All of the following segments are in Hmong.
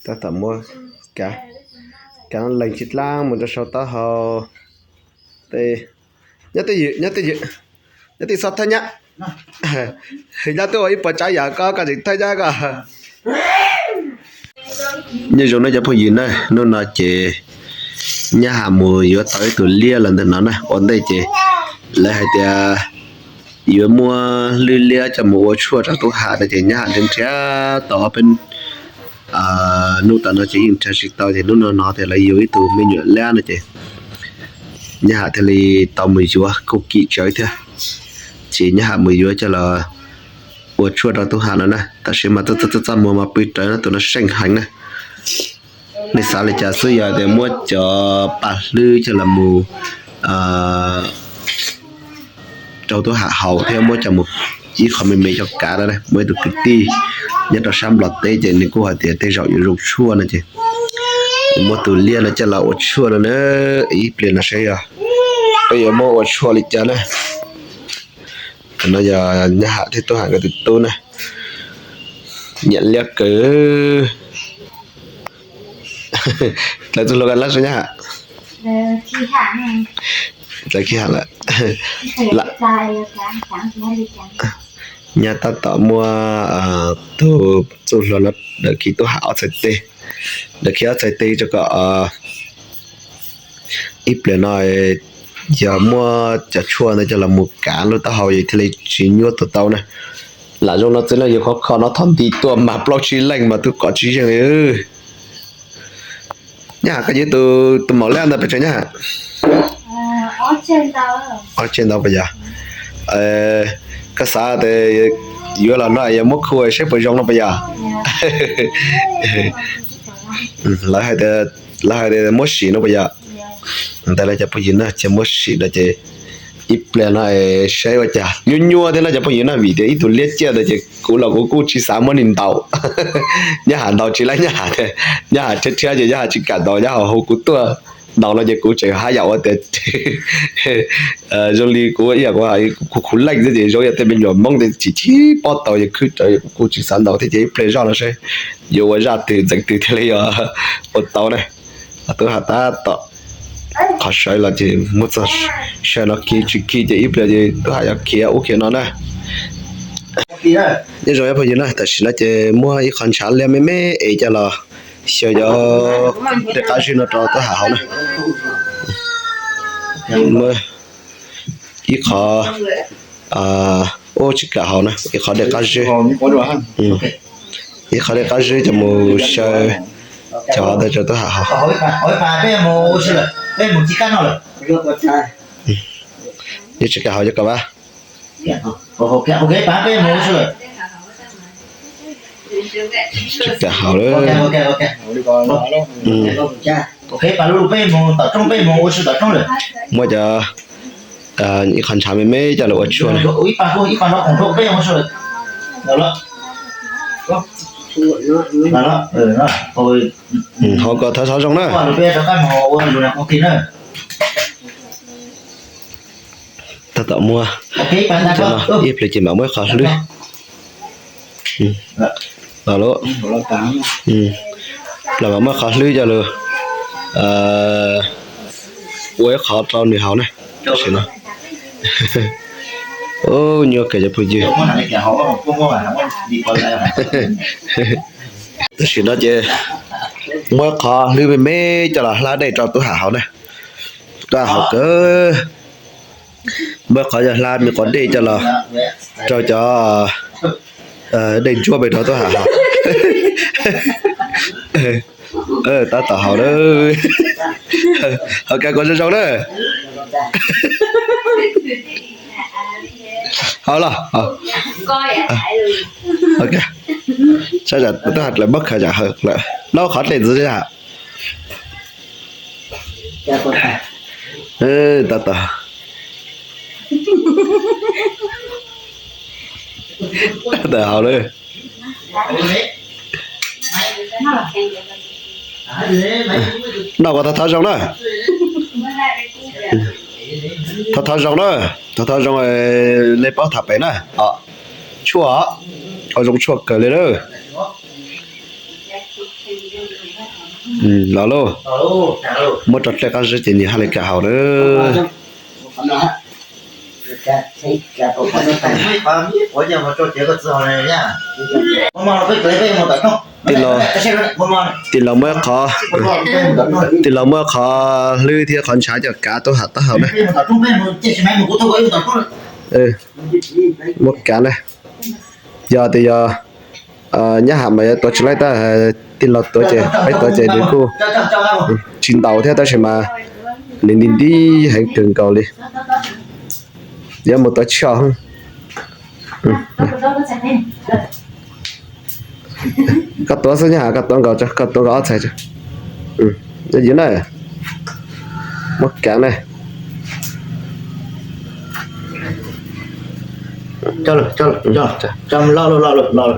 Tab tom muab kav, kav lees tsis dlaab mus rau sau taub hau. Nyob twj ywm, nyob twj ywm, nyob twj ywm, xob thawj nyab. Hwm, nyob twb ua ib puas tsav yam koj, koj tseem thawj nyab koj. Nyob zoo nawb cov phooj ywg na, hnub no ces Nyab Ham mus yuav tau ib tug liab los ntawm no na. Ua ntej ces lawv hais tias yuav muab lwb liab coj mus ua tshuaj rau tub Ham no ces Nyab Ham nrhiav nrhiav tau ob peb hnub tas no ces yeej nrhiav tsis tau, ces hnub no hnov tias lawv yuav ib tug me nyuam liab no ces Nyab Ham thiaj li tau mus yuav, kuj kim tsawv thiab. Ces Nyab Ham mus yuav coj los ua tshuaj rau tub Ham no na. Tam sim mas txaj txaj muag mas pw rawv no, tus no seej heev na. Nej xav li cas xwb, yog tias muab cov pa hlwb coj los mus rau tub Ham haus thiab muab coj mus ib qho me me coj kav na. Muaj ib tug kwv tij nyob rau sab Nplog teb ces nws kuj hais tias tej zaum yuav zoo tshuaj no ces muab tus liab no coj los ua tshuaj no na. Ib pliag no saib yog peb yuav muab ua tshuaj li cas na. Qhov no yog Nyab Ham thiab tub Ham nkawd tus tub na. Nyiam liab kawg. Dlaws txuj hlua koj lab saib Nyab Ham. Dlaws khib Ham lawm. Nyab tab tom muab tus txuj hlua no dawm khi tub Ham ob txhais tes, dawm khi ob txhais tes rau kom ib pliag no yog muab cov tshuaj ntawd coj los mus kav lub taub hau es thiaj li tsis nyuaj tuaj tau na. Lam zoo no txij no yus khov kho no thaum nti tuaj mas plaub tsib leej mas twb kov tsis yeej li. Nyab Ham, koj yuav tus maum liab ntawd pes tsawg Nyab Ham? Ob txhiab ntau puas yog? Koj xav tias yuav los no yog muab khu saib puas zoo no puas yog? Lawv hais tias muab sim no puas yog? Ntawd no cov phooj ywg na, ces muab sim no ces ib pliag no saib ua cas nyuaj nyuaj thiab no cov phooj ywg na, vim tias ib tug liab ciaj ntawd ces kuv los kuv kuj tsis xav muab nws ntaus. Nyab Ham ntaus tsis laib, Nyab Ham, Nyab Ham rhiab rhiab ces Nyab Ham tsis kam ntaus, Nyab Ham hu kuv tuaj ntaus no ces kuv tseem haj yam ua tias zoo li kuv ib yam kuv khuv leej xwb ces zoo yam tej me nyuam Hmoob tej chim chim pob tau ces khwb rawv, kuv kuj tsis xav ntaus thiab ces ib pliag zoj no saib yuav ua zaj twg ntxeev twg thiaj li yuav ua tau na. Tub Ham tab tom qhov sawv los ces muab txog sawv no khi tsis khi ces ib pliag ces tub Ham yuav khiav ub khiav no na. Nyob zoo phooj ywg na, tam sim no ces muab ib qho ntshav liab me me es coj los xyaw cov dej qab zib no rau tub Ham haus na. Muab ib qho, ub tsis kam haus na, ib qho dej qab zib, ib qho dej qab zib coj mus xyaw cov ntawd rau tub Ham haus. Yeej tsis kam haus cov ko vas. Tsis kam haus lawm. Muab cov ib qho ntshav me me coj los ua tshuaj na. Haus kom thawv thawv zoo na. Tab tom muab cov no ib pliag ces mam muab ib qho hlwb los lawm, mam muab ib qho hlwb coj los ua ib qho rau nws haus na. Tam sim no nyuaj kawg cov phooj ywg. Tam sim no ces muab ib qho hlwb me me coj los hlab dej rau tub Ham haus na. Tub Ham haus kawg. Muab ib qho coj hlab me qhov dej coj los rau cov dej ntsuab pem rau tub Ham haus. Tab tom haus lawm. Haus kawg kom zoo zoo na. Haus los. Saib tub Ham dlaws muab khaws zam hawm lawm. Noj qhov dlej ntxiv. Tab tom, tab tom haus lawm. Noj kom thov thov zoo na. Thov thov zoo na. Thov thov zoo, nej paub tham pem na. Tshuaj, ua zoo tshuaj kawg li lawm. Los lauj, muab rau dlej qab zib ces nyias haj li kam haus na. Tij laug muab qhov, tij laug muab qhov hlwb thiab qhov ntshav coj kav tub ham taub hau na. Muab kav na. Yog tias yog nyab ham mas yuav tuav tsis laib tab, tij laug tuav ces peb tuav ces nws kuj tsis ntaus thiab tab sis mas nws nti nti heev kawg nkaus li. Yuav mus tuav tsho. Koj tuav xwb nyab ham, koj tuav nkaus, koj tuav nkaus ob txhais. Yog na, muab kav na.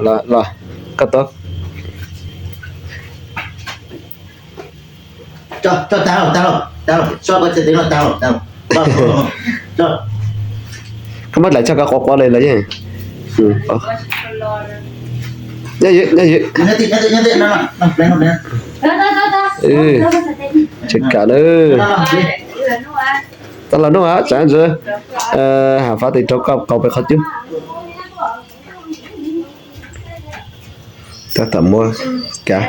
Los, koj tuav. Koj muab dlaim coj koj quav quav li los yeej. Nyob ywm, nyob ywm. Tsis kam na. Tau los nug tsav ntsis, ham fab tes rau koj qau pem qhov cub. Tab tom muab kav,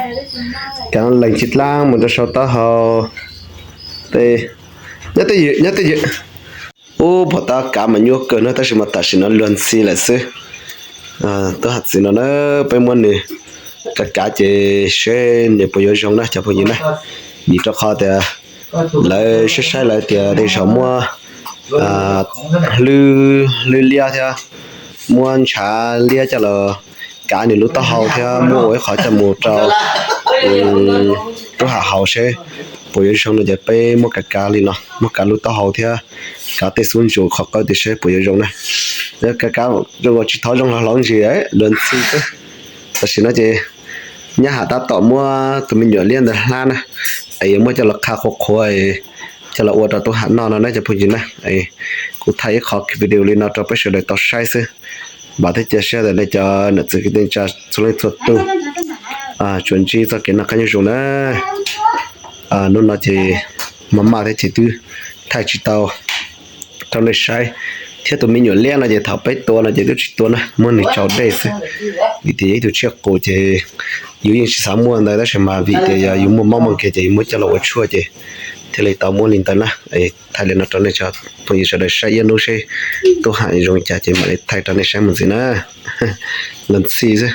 kav lees tsis dlaab mus rau sau taub hau. Nyob twj ywm, nyob twj ywm. Ub, pom tab kav mas nyuaj kawg na tab sis mas tam sim no luag ntxhi lawm xwb. Tub ham txiv no na, peb muab nws kav kav ces seb nws puas yuav zoo na cov phooj ywg na. Vim rau qhov tias lawv saib saib lawv tias tej zaum muab hlwb, hlwb liab thiab muab ntshav liab coj los kav nws lub taub hau thiab muab ua ib qho coj mus rau tub ham haus seb puas yuav zoo no ces peb muab kav kav li no, muab kav lub taub hau thiab kav tej xub ntsus qhov qawb tias seb puas yuav zoo na. Kav kav zoo tsis thov zoo hlo hlo ntsis, luag ntxhi xwb. Tam sim no ces nyab ham tab tom muab tus me nyuam liab ntawd hlab na, es yuav muab coj los qha qhuav qhuav coj los ua rau tub ham noj no na cov phooj ywg na. Kuv thaij ib qho video li no rau peb sawv daws tau saib xwb. Vam thiab cia siab tias nej cov niam txiv kwv tij neej tsa txhua leej txhua tus tsuas ntsib txoj kev noj qab nyob zoo na. Hnub no ces maj maj thiab ces twb thaij tsis tau rau nej saib, thiab tus me nyuam liab no ces thaum peb tua no ces twb tsis tua na, muab nws tsau dej xwb. Vim tias yog ib tug tsiaj qus ces yus yeej tsis xav muaj ntawd tab sis mas vim tias yog yus muaj mob muaj nkeeg ces yus muab coj los ua tshuaj ces thiaj li tau muab li ntawd na. Thaij li no rau nej cov phooj ywg sawv daws saib ib hnub seb tub ham zoo cas ces mam li thaij rau nej saib mus ntxiv na. Luag ntxhi xwb.